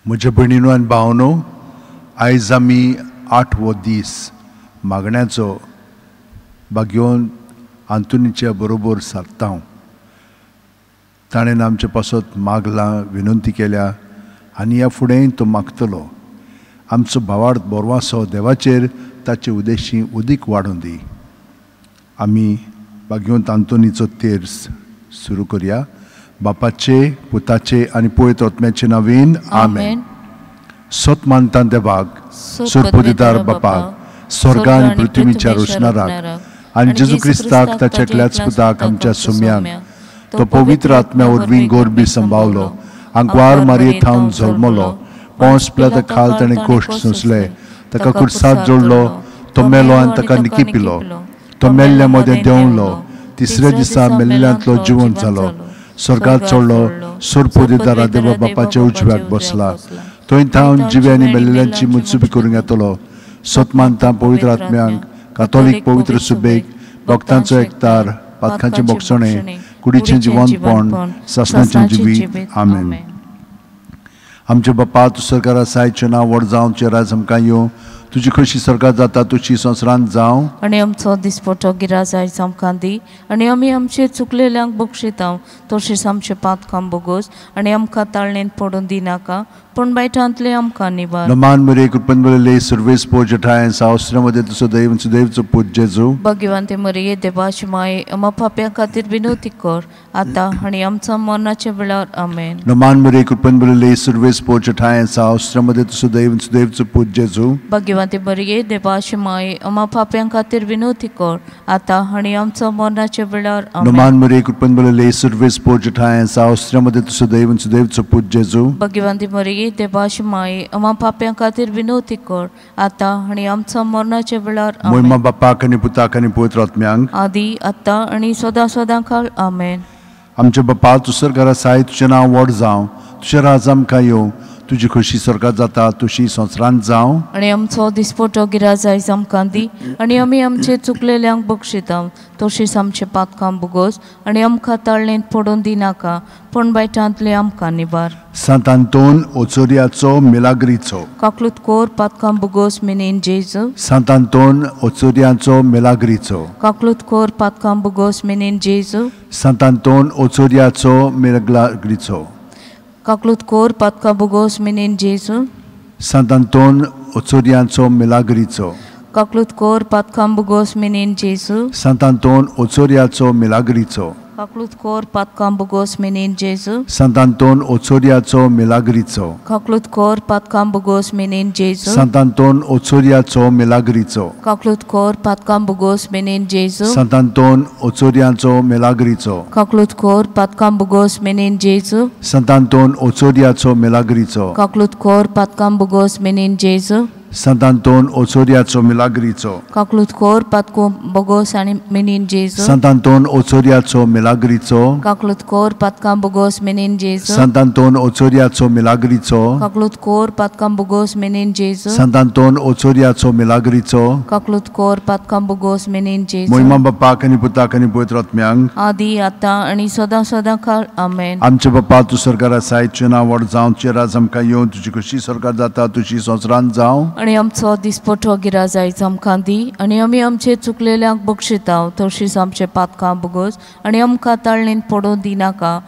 म्हज्या भयणीनो आनी भावनो, आयज आमी आठवो दीस मागण्याचो भाग्योन आंतोनीच्या बरोबर सारता. ताणें आमचे पासत मागलां, विनंती केल्या आनी ह्या फुडें तो मागतलो. आमचो भावार्थ बोरवासो देवाचेर ताचे उदेशी उदीक वाडूं दी. आमी भाग्योंत आंतोनीचो तेर्स सुरू करया. बापाचे, पुताचे आनी पवित्र आत्म्याचे नांवान आमेन. सत मानता देवाक, सरपदिदार बापाक, स्वर्गा आनी पृथ्वीच्या रोशनाराक आनी जेजू क्रिस्ताक ताच्या एकल्याच पुताक आमच्या सुम्यांक, तो पवित्र आत्म्या वरवीं गोरबी संभावलो, आंकवार मारये थावन जल्मलो, पोंस पिलाता खाल ताणें कोश्ट सोंसले, ताका कुर्साद जोडलो, तो मेलो आनी ताका निकी पिलो, तो मेल्ल्या मदें देंवलो, तिसऱ्या दिसा मेल्ल्यांतलो जिवंत जालो, स्वर्गात चडलो, सरपदिदारा देवा बापाच्या उजव्याक बसला, थंय थावन जिवे आनी मेल्ल्यांची मुत्सुबी करूंक येतलो. सत मानता पवित्र आत्म्यांक, कातोलीक पवित्र सुबेक, भक्तांचो एकतार, पातकांचें भोगसणें, कुडीचें जिवनपण, सासणाचें जिवीत. आमेन. आमचे बापा, तूं सरकार आसाय, तुजें नांव व्हड जावं, तुजें राज आमकां येवं, तुजी खोशी सरकार जाता तुजी संवसारांत जावं. आनी आमचो दिसपटो गिराज आयज आमकां दी आनी आमी आमचे चुकलेल्यांक बक्षिता तशेंच आमचे पातकां बोगोस आनी आमकां ताळणेंत पडून दिनाका, पूण बायटांतले आमकां निवार. नमान मरे कृपेन भरिल्ले सर्वेस पोजठाय सावस्त्रमध्ये तुजो दैव सुदैवचो पूत जेजू. भाग्यवंती मरिये, देवाची माये, आमा पाप्यां खातीर विनवती कर आतां आनी आमच्या मरणाच्या वेळार. आमेन. नमान मरे कृपेन भरिल्ले सर्वेस पोजठाय सावस्त्रमध्ये तुजो दैव सुदैवचो पूत जेजू. भाग्यवंती मरिये, देवाची माये, आमा पाप्यां खातीर विनवती कर आतां आनी आमच्या मरणाच्या वेळार. आमेन. नमान मरे कृपेन भरिल्ले सर्वेस पोजठाय सावस्त्रमध्ये तुजो दैव सुदैवचो पूत जेजू. भाग्यवंती मरिये, देवाची माये, आमा पाप्यां खातीर विनवती कर आतां आनी आमच्या मरणाच्या वेळार. आमेन. मोहिमा बापाक आनी पुताक आनी पवित्र आत्म्यांक, आदी आतां आनी सदां सदां काळ. आमेन. आमचे बापा, तूं स्वर्गार आसाय, तुजें नांव व्हड जावं, तुजें राज आमकां येवं, तुजी खोशी स्वर्गात जाता तुशी संवसारांत जावं. आनी आमचो दिसपटो गिराज आयज आमकां दी आनी आमी आमचे चुकलेल्यांक बक्षिता तशीच आमचे पातकां बोगोस आनी आमकां ताळणेंत पडून दिनाका, पूण बायटांतले आमकां निवार. सांत आंतोन ओचोरियाचो मिलाग्रीचो काकलूत कोर पातकां बोगोस मिनीन जेजू. सांत आंतोन ओचोरियाचो मिलाग्रीचो काकलूत कोर पातकां बोगोस मिनीन जेजू. सांत आंतोन ओचोरियाचो मिलाग्रीचो काकलूत कोर पातकां बोगोस मिनीन जेजू. सांत आंतोन ओचोरियाचो मिलाग्रीचो काकलूत कोर पातकां बोगोस मिनीन जेजू. सांत आंतोन ओचोरियाचो मिलाग्रीचो काकलूत कोर पातकां बोगोस मिनीन जेजू. सांत आंतोन ओचोरियाचो मिलाग्रीचो काकलूत कोर पातकां बोगोस मिनीन जेजू. सांत आंतोन ओचोरियाचो मिलाग्रीचो काकलूत कोर पातकां बोगोस मिनीन जेजू. सांत आंतोन ओचोरियाचो मिलाग्रीचो काकलूत कोर पातकां बोगोस मिनीन जेजू. सांत आंतोन ओचोरियाचो मिलाग्रीचो काकलूत कोर पातकां बोगोस मिनीन जेजू. सांत आंतोन ओचोरियाचो मिलाग्रीचो काकलूत कोर पातको बोगोस आनी मिनीन जेजू. सांत आंतोन ओचोरियाचो मिलाग्रीचो काकलूत कोर पातकां बोगोस मिनीन जेजू. सांत आंतोन ओचोरियाचो मिलाग्रीचो काकलूत कोर पातकां बोगोस मिनीन जेजू. सांत आंतोन ओचोरियाचो मिलाग्रीचो काकलूत कोर पातकां बोगोस मिनीन जेजू. मोहिमा बापाक आनी पुताक आनी पवित्र आत्म्यांक, आदी आतां आनी सदां सदां काळ. आमेन. आमचे बापा, तूं स्वर्गार आसाय, तुजें नांव व्हड जावं, तुजें राज आमकां येवं, तुजी खोशी स्वर्गार जाता तुजी संवसारांत जावं. आनी आमचो दिसपटो गिराज आयज आमकां दी आनी आमी आमचे चुकलेल्यांक बक्षिता तशीच आमचे पातकां बोगोस आनी आमकां ताळणेंत पडून दिनाका,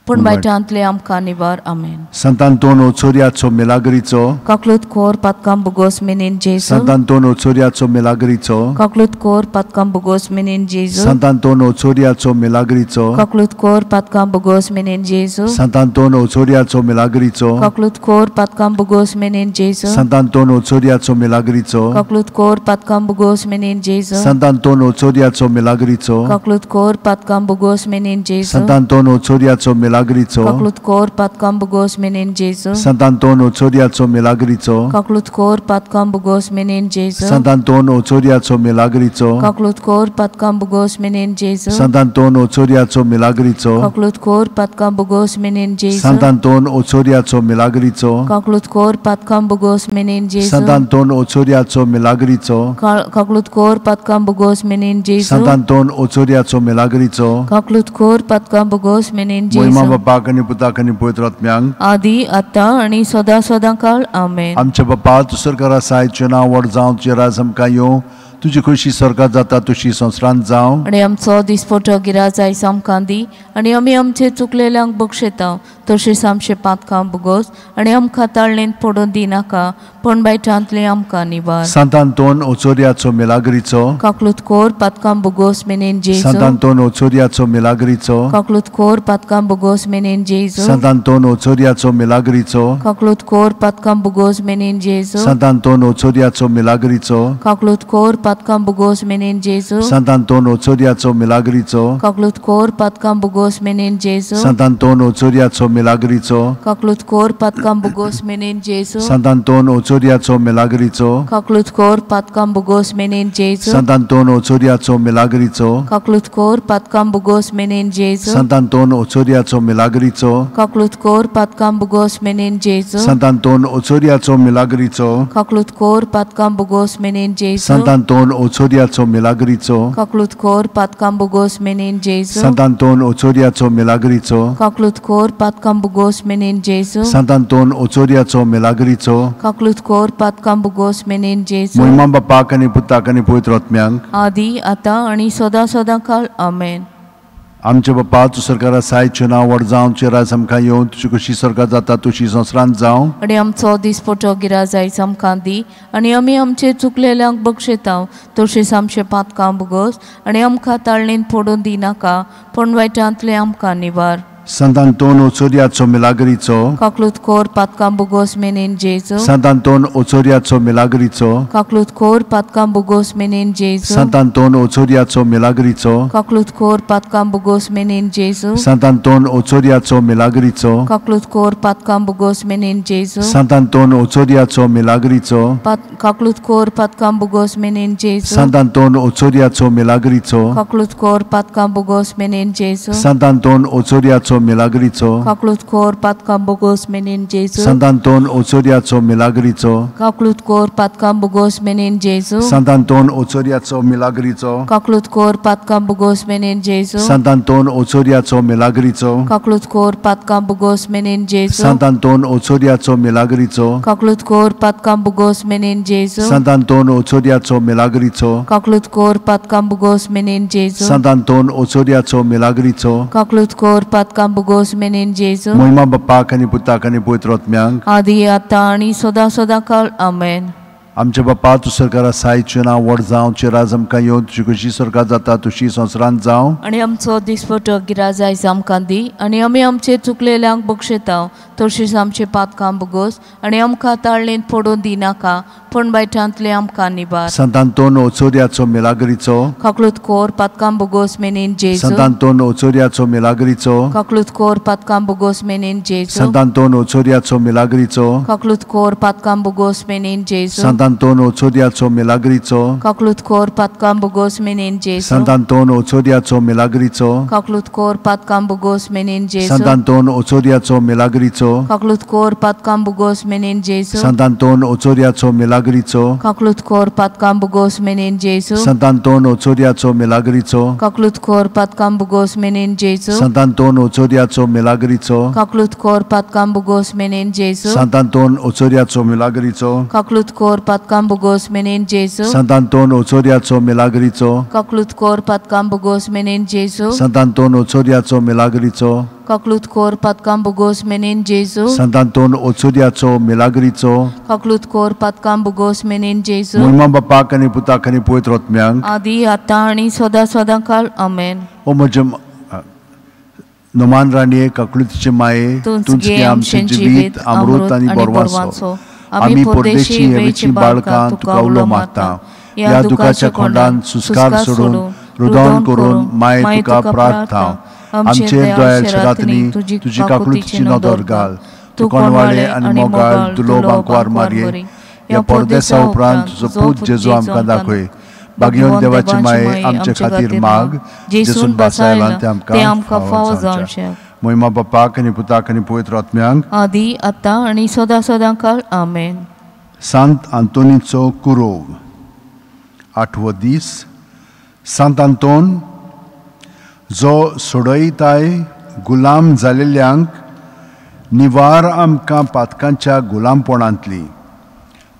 पूण बायटांतले आमकां निवार. आमेन. सांत आंतोन ओचोरियाचो मिलाग्रीचो काकलूत कोर पातकां बोगोस मिनीन जेजू. सांत आंतोन ओचोरियाचो मिलाग्रीचो काकलूत कोर पातकां बोगोस मिनीन जेजू. सांत आंतोन ओचोरियाचो मिलाग्रीचो काकलूत कोर पातकां बोगोस मिनीन जेजू. सांत आंतोन ओचोरियाचो मिलाग्रीचो काकलूत कोर पातकां बोगोस मिनीन जेजू. सांत आंतोन ओचोरियाचो मिलाग्रीचो काकलूत कोर पातकां बोगोस मिनीन जेजू. सांत आंतोन ओचोरियाचो मिलाग्रीचो काकलूत कोर पातकां बोगोस मिनीन जेजू. सांत आंतोन ओचोरियाचो मिलाग्रीचो मिलाग्रीचो, काकलूत कोर पातकां बुगोस मेनेन जेजू, सांतांतोन ओचोरियाचो मिलाग्रीचो, काकलूत कोर पातकां बुगोस मेनेन जेजू, सांतांतोन ओचोरियाचो मिलाग्रीचो, काकलूत कोर पातकां बुगोस मेनेन जेजू, सांतांतोन ओचोरियाचो मिलाग्रीचो, काकलूत कोर पातकां बुगोस मेनेन जेजू, सांतांतोन ओचोरियाचो मिलाग्रीचो, काकलूत कोर पातकां बुगोस मेनेन जेजू, सांतांतोन ओचोरियाचो मिलाग्रीचो, काकलूत कोर पातकां बुगोस मेनेन जेजू, सांतांतोन ओचोरियाचो मिलाग्रीचो, काकलूत कोर पातकां बुगोस मेनेन जेजू। महिमा बापाक आनी पुताक आनी पवित्र आत्म्यांक, आदी आतां आनी सदां सदां काळ आमेन। आमच्या बापा तूं स्वर्गार आसाय, तुजें नांव व्हड जावं, तुजें राज आमकां येवं, तुजी खुशी स्वर्गात जाता तशी संवसारांत जावं। आनी आमचो दिसपटो गिराज आयज आमकां दी आनी आमी आमचे चुकलेल्यांक बक्षेता तशीच आमचे पातकां बुगोस आनी आमकां ताळणेंत पडून दिनाका पूण बायटांतले आमकां निवार। सांतांतोन ओचोरियाचो मिलाग्रीचो, काकलूत कोर पातकां बुगोस मेनेन जेजू, सांतांतोन ओचोरियाचो मिलाग्रीचो, काकलूत कोर पातकां बुगोस मेनेन जेजू, सांतांतोन ओचोरियाचो मिलाग्रीचो, काकलूत कोर पातकां बुगोस मेनेन जेजू, सांतांतोन ओचोरियाचो मिलाग्रीचो, काकलूत कोर पातकां बुगोस मेनेन जेजू, सांतांतोन ओचोरियाचो मिलाग्रीचो, काकलूत कोर पातकां बुगोस मेनेन जेजू, सांतांतोन ओचोरियाचो मिलाग्रीचो, काकलूत कोर पातकां बुगोस मेनेन जेजू, सांतांतोन ओचोरियाचो मिलाग्रीचो, काकलूत कोर पातकां बुगोस मेनेन जेजू, सांतांतोन ओचोरियाचो मिलाग्रीचो, काकलूत कोर पातकां बुगोस मेनेन जेजू, सांतांतोन ओचोरियाचो मिलाग्रीचो, काकलूत कोर पातकां बुगोस मेनेन जेजू, सांतांतोन ओचोरियाचो मिलाग्रीचो, काकलूत कोर पातकां बुगोस मेनेन जेजू, सांतांतोन ओचोरियाचो मिलाग्रीचो, काकलूत कोर पातकां बुगोस मेनेन जेजू, सांतांतोन ओचोरियाचो मिलाग्रीचो, काकलूत कोर पातकां बुगोस मेनेन जेजू, सांतांतोन ओचोरियाचो मिलाग्रीचो, काकलूत कोर पातकां बुगोस मेनेन जेजू। महिमा बापाक आनी पुताक आनी पवित्र आत्म्यांक, आदी आतां आनी सदां सदां काळ आमेन। आमचे बापा तूं स्वर्गार आसाय, तुजें नांव व्हड जावं, तुजें राज आमकां येवं, तुजी खुशी स्वर्गात जाता तशी संवसारांत जावं। आनी आमचो दिसपटो गिराज आयज आमकां दी आनी आमी आमचे चुकलेल्यांक बक्षेता तशीच आमचे पातकां बुगोस आनी आमकां ताळणेंत पडून दिनाका पूण वायटांतले आमकां निवार। सांतांतोन ओचोरियाचो मिलाग्रीचो, काकलूत कोर पातकां बुगोस मेनेन जेजू, सांतांतोन ओचोरियाचो मिलाग्रीचो, काकलूत कोर पातकां बुगोस मेनेन जेजू, सांतांतोन ओचोरियाचो मिलाग्रीचो, काकलूत कोर पातकां बुगोस मेनेन जेजू, सांतांतोन ओचोरियाचो मिलाग्रीचो, काकलूत कोर पातकां बुगोस मेनेन जेजू, सांतांतोन ओचोरियाचो मिलाग्रीचो, काकलूत कोर पातकां बुगोस मेनेन जेजू, सांतांतोन ओचोरियाचो मिलाग्रीचो, काकलूत कोर पातकां बुगोस मेनेन जेजू, सांतांतोन ओचोरियाचो मिलाग्रीचो, काकलूत कोर पातकां बुगोस मेनेन जेजू, सांतांतोन ओचोरियाचो मिलाग्रीचो, काकलूत कोर पातकां बुगोस मेनेन जेजू, सांतांतोन ओचोरियाचो मिलाग्रीचो, काकलूत कोर पातकां बुगोस मेनेन जेजू, सांतांतोन ओचोरियाचो मिलाग्रीचो, काकलूत कोर पातकां बुगोस मेनेन जेजू, सांतांतोन ओचोरियाचो मिलाग्रीचो, काकलूत कोर पातकां बुगोस मेनेन जेजू, सांतांतोन ओचोरियाचो मिलाग्रीचो, काकलूत कोर पातकां बुगोस मेनेन जेजू, सांतांतोन ओचोरियाचो मिलाग्रीचो, काकलूत कोर पातकां बुगोस मेनेन जेजू। महिमा बापाक आनी पुताक आनी पवित्र आत्म्यांक, आदी आतां आनी सदां सदां काळ आमेन। आमच्या बापा तूं स्वर्गार आसाय, तुजें नांव व्हड जावं, तुजें राज आमकां येवं, तुजी खुशी स्वर्गात जाता तशी संवसारांत जावं। आनी आमचो दिसपटो गिराज आयज आमकां दी आनी आमी आमचे चुकलेल्यांक बक्षेता तशीच आमचे पातकां बुगोस आनी आमकां ताळणेंत पडून दिनाका पूण बायटांतले आमकां निवार। सांतांतोन ओचोरियाचो मिलाग्रीचो, काकलूत कोर पातकां बुगोस मेनेन जेजू, सांतांतोन ओचोरियाचो मिलाग्रीचो, काकलूत कोर पातकां बुगोस मेनेन जेजू, सांतांतोन ओचोरियाचो मिलाग्रीचो, काकलूत कोर पातकां बुगोस मेनेन जेजू, सांतांतोन ओचोरियाचो मिलाग्रीचो, काकलूत कोर पातकां बुगोस मेनेन जेजू, सांतांतोन ओचोरियाचो मिलाग्रीचो, काकलूत कोर पातकां बुगोस मेनेन जेजू, सांतांतोन ओचोरियाचो मिलाग्रीचो, काकलूत कोर पातकां बुगोस मेनेन जेजू, सांतांतोन ओचोरियाचो मिलाग्रीचो, काकलूत कोर पातकां बुगोस मेनेन जेजू, सांतांतोन ओचोरियाचो मिलाग्रीचो, काकलूत कोर पातकां बुगोस मेनेन जेजू, सांतांतोन ओचोरियाचो मिलाग्रीचो, काकलूत कोर पातकां बुगोस मेनेन जेजू, सांतांतोन ओचोरियाचो मिलाग्रीचो, काकलूत कोर पातकां बुगोस मेनेन जेजू, सांतांतोन ओचोरियाचो मिलाग्रीचो, काकलूत कोर पातकां बुगोस मेनेन जेजू, सांतांतोन ओचोरियाचो मिलाग्रीचो, काकलूत कोर पातकां बुगोस मेनेन जेजू, सांतांतोन ओचोरियाचो मिलाग्रीचो, काकलूत कोर पातकां बुगोस मेनेन जेजू। महिमा बापाक आनी पुताक आनी पवित्र आत्म्यांक, आदी आतां आनी सदां सदां काळ आमेन। ओ म्हजे नमान राणये, काकलुतीचे माये, तूंच गे आमचें जिवीत, अमृत आनी बरवांचो। आमी परदेशी हेवेची बाळकां तुका उलो मारता, ह्या दुखाच्या खोंडान सुस्कार सोडून रुदन करून माये तुका प्रार्थना। आमचेर दयाळ शेरातनी तुजी काकळुतीची नदर घाल. तूं कोणवाळे आनी मोगाळ दुलो बांकवार मारये. ह्या परदेसा उपरांत तुजो पूत जेजू आमकां दाखय. भाग्यवंत देवाची माये आमचे खातीर माग, जेजून बासायलां तें आमकां फावो जावचें. मोहिमा बापाक आनी पुताक आनी पवित्र आत्म्यांक, आदी आतां आनी सदां सदां काळ. आमेन. सांत आंतोनीचो कुरोव. आठवो दीस. सांत आंतोन जो सोडयताय गुलाम जालेल्यांक, निवार आमकां पातकांच्या गुलामपणांतली.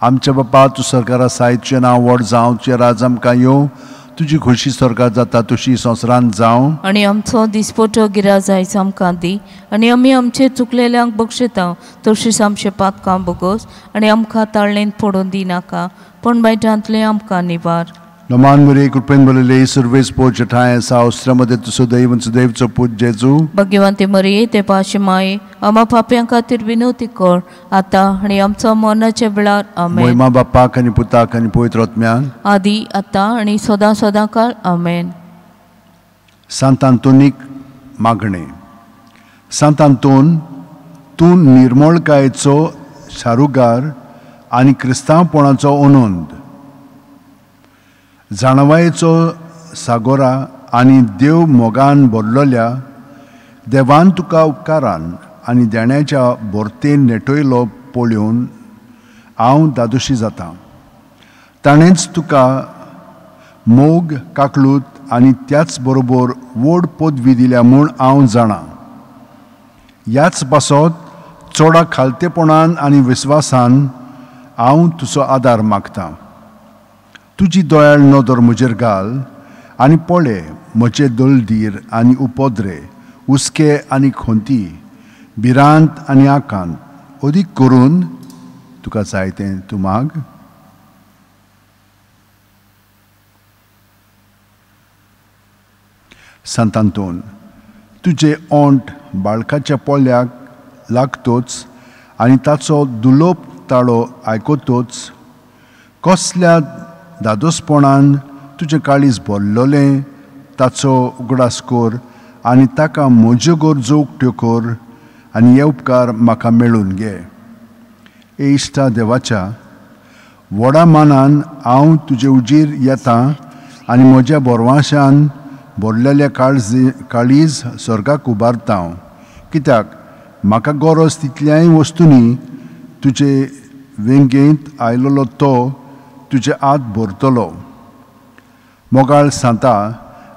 आमच्या बापा तूं सरकारा आसाय, तुजें नांव व्हड जावं, तुजें राज आमकां येवं, तुजी खोशी सरकार जाता तशी संवसारांत जावं. आनी आमचो दिसपटो गिराज आयज आमकां दी, आनी आमी आमचे चुकलेल्यांक बक्षिता तशीच आमचे पातकां बोगोस, आनी आमकां ताळणेंत पडून दिनाका, पूण बायटांतलें आमकां निवार. नमान मरे कृपेन भरलेले सुर्वेस पोच ठांय आसा अवसरामध्ये तूं सदैव सुदैवचो पूत जेजू. भाग्यवंती मरिये ते पाशी माये आमा पापयां खातीर विनवती कर आतां आनी आमचो मरणाच्या वेळार. आमेन. मोहिमा बापाक आनी पुताक आनी पवित्र आत्म्याक, आदी आतां आनी सदां सदां काळ. आमेन. सांत आंतोनीक मागणें. सांत आंतोन तूं निर्मळकायेचो शारुगार आनी क्रिस्तांवपणाचो अनंद, जाणवायेचो सागोरा आनी देव मोगान भरलेल्या देवान तुका उपकारान आनी देण्याच्या भरतेन नेटयलो पळोवन हांव दादोशी जाता. ताणेंच तुका मोग काकलूत आनी त्याच बरोबर व्हड पदवी दिल्या म्हूण हांव जाणा. ह्याच पासत चोडा खालतेपणान आनी विस्वासान हांव तुजो आदार मागता. तुजी दयाळ नदर म्हजेर घाल आनी पळय म्हजे दलदीर आनी उपद्रे, हुस्के आनी खंती, भिरांत आनी आकांत. अदीक करून तुका जाय तें तूं माग. सांत आंतोन तुजे ओंठ बाळकाच्या पोल्याक लागतोच आनी ताचो दुलोप ताळो आयकतोच कसल्या दादोसपणान तुजें काळीज भरलेलें ताचो उगडास कर आनी ताका म्हज्यो गरजो उक्त्यो कर आनी हे उपकार म्हाका मेळून घे. ए इश्टा देवाच्या व्हडा मानान हांव तुजे उजीर येता आनी म्हज्या बोरवाशान भरलेल्या काळीज स्वर्गाक उबारता हांव, कित्याक म्हाका गरज तितल्याय वस्तूंनी तुजे वेंगेंत आयलेलो तो तुजे हात भरतलो. मोगाळ सांता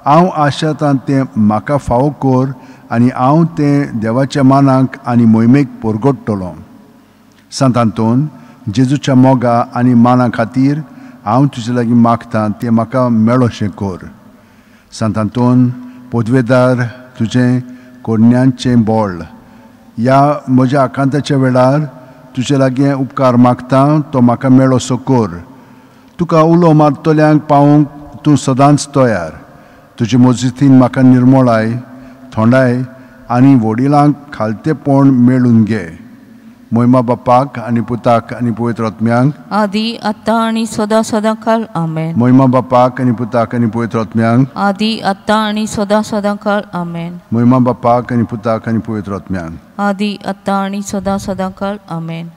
हांव आशेतां तें म्हाका फावो कर आनी हांव तें देवाच्या मानाक आनी मोहिमेक परगट्टलो. सांत आंतोन जेजूच्या मोगा आनी माना खातीर हांव तुजे लागीं मागतां तें म्हाका मेळोशें कर. सांत आंतोन पदवेदार तुजें कोरण्यांचें बळ, ह्या म्हज्या आकांताच्या वेळार तुजे लागीं उपकार मागतां तो म्हाका मेळोसो कर. तुका उलो मारतल्यांक पावोवंक तूं सदांच तयार. तुजे मजतीन म्हाका निर्मोळाय, थोंडाय आनी वडिलांक खालतेपण मेळून घे. मोहिमा बापाक आनी पुताक आनी पवित्र आत्म्यांक, आदी आतां आनी सदां सदां काळ. आमेन. मोहिमा बापाक आनी पुताक आनी पवित्र आत्म्यांक, आदी आतां आनी सदां सदां काळ. आमेन. मोहिमा बापाक आनी पुताक आनी पवित्र आत्म्यांक, आदी आतां आनी सदां सदां काळ. आमेन.